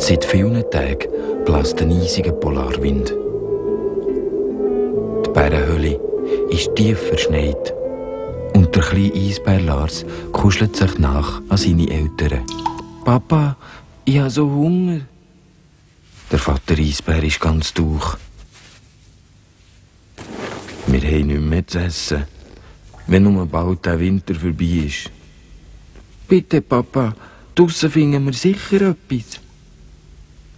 Seit vielen Tagen bläst ein eisiger Polarwind. Die Bärenhöhle ist tief verschneit und der kleine Eisbär Lars kuschelt sich nach an seine Eltern. «Papa, ich habe so Hunger!» Der Vater Eisbär ist ganz durch. «Wir haben nichts mehr zu essen, wenn nur bald der Winter vorbei ist.» «Bitte, Papa, draussen finden wir sicher etwas.»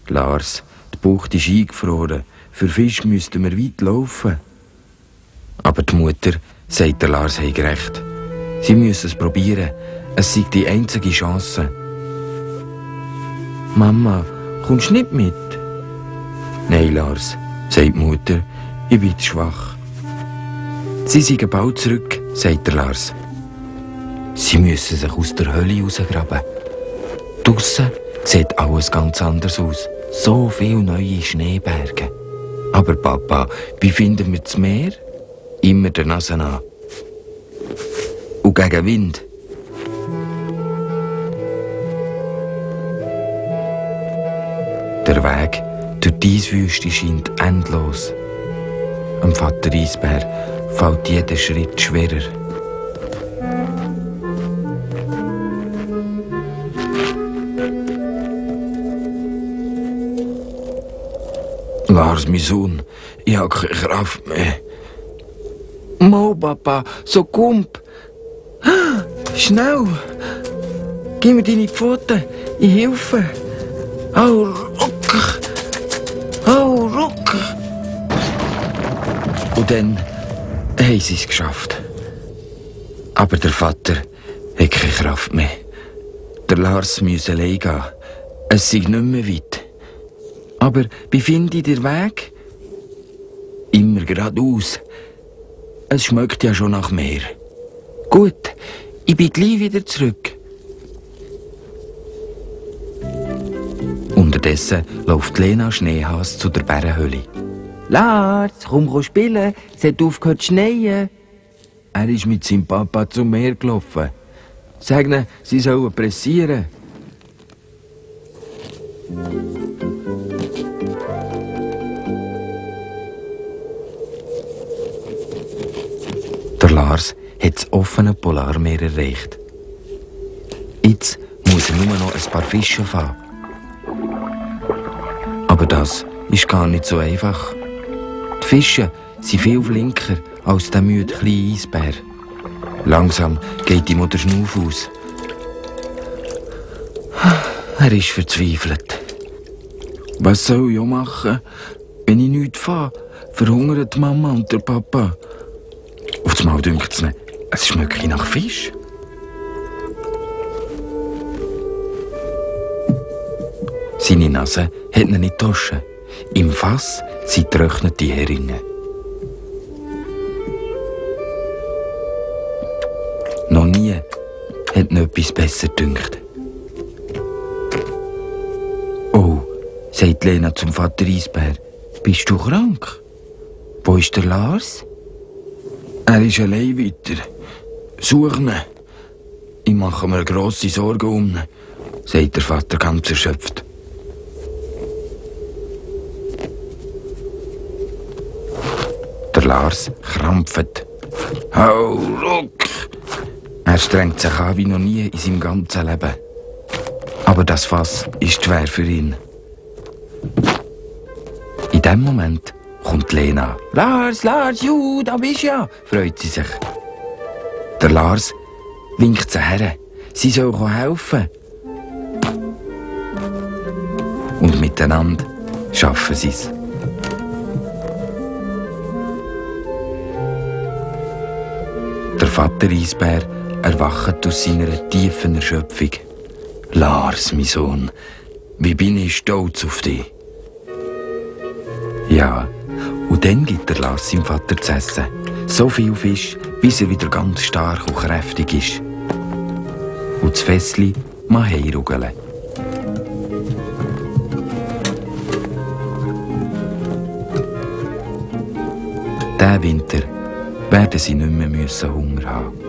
«Lars, die Bucht ist eingefroren. Für Fisch müssten wir weit laufen.» Aber die Mutter sagt, der Lars habe recht. Sie müssen es probieren. Es sei die einzige Chance. «Mama, kommst du nicht mit?» «Nein, Lars», sagt die Mutter, «ich bin zu schwach.» «Sie sind bald zurück», sagt der Lars. Sie müssen sich aus der Hölle rausgraben. Draussen sieht alles ganz anders aus. So viele neue Schneeberge. Aber Papa, wie finden wir das Meer? Immer der Nase an. Und gegen Wind. Der Weg durch die Eiswüste scheint endlos. Am Vater Eisbär fällt jeder Schritt schwerer. «Lars, mein Sohn, ich habe keine Kraft mehr.» «Mo, Papa, so kump! Schnell! Gib mir deine Pfoten, ich helfe! Au, ruck! Au, ruck!» Und dann haben sie es geschafft. Aber der Vater hat keine Kraft mehr. Der Lars muss allein gehen. Es sei nicht mehr weit. Aber wie finde ich den Weg? Immer geradeaus. Es schmeckt ja schon nach Meer. Gut, ich bin gleich wieder zurück. Unterdessen läuft Lena Schneehas zu der Bärenhöhle. «Lars, komm spielen, es hat aufgehört zu schneien.» Er ist mit seinem Papa zum Meer gelaufen. Sag ihnen, sie sollen pressieren. Der Lars hat das offene Polarmeer erreicht. Jetzt muss er nur noch ein paar Fische fangen. Aber das ist gar nicht so einfach. Die Fische sind viel flinker als der müde kleine Eisbär. Langsam geht ihm der Schnauf aus. Er ist verzweifelt. Was soll ich auch machen? Wenn ich nichts fange, verhungern die Mama und der Papa. Auf einmal dünkt es ihn, es schmeckt nach Fisch. Seine Nase hat ihn nicht gewaschen. Im Fass sind getrocknete Heringe. Noch nie hat ihn etwas besser gedünkt. «Oh», sagt Lena zum Vater Eisbär, «bist du krank? Wo ist der Lars?» «Er ist allein weiter. Such ihn. Ich mache mir grosse Sorgen um ihn», sagt der Vater ganz erschöpft. Der Lars krampft. «Hau, ruck!» Er strengt sich an wie noch nie in seinem ganzen Leben. Aber das Fass ist schwer für ihn. In dem Moment kommt Lena. «Lars, Lars, juhu, da bist du ja!» freut sie sich. Der Lars winkt sie her. Sie soll helfen. Und miteinander schaffen sie es. Der Vater Eisbär erwacht aus seiner tiefen Erschöpfung. «Lars, mein Sohn, wie bin ich stolz auf dich!» Ja, und dann gibt der Lars seinem Vater zu essen. So viel Fisch, bis er wieder ganz stark und kräftig ist. Und das Fässli mag heimrugeln. Diesen Winter werden sie nicht mehr Hunger haben.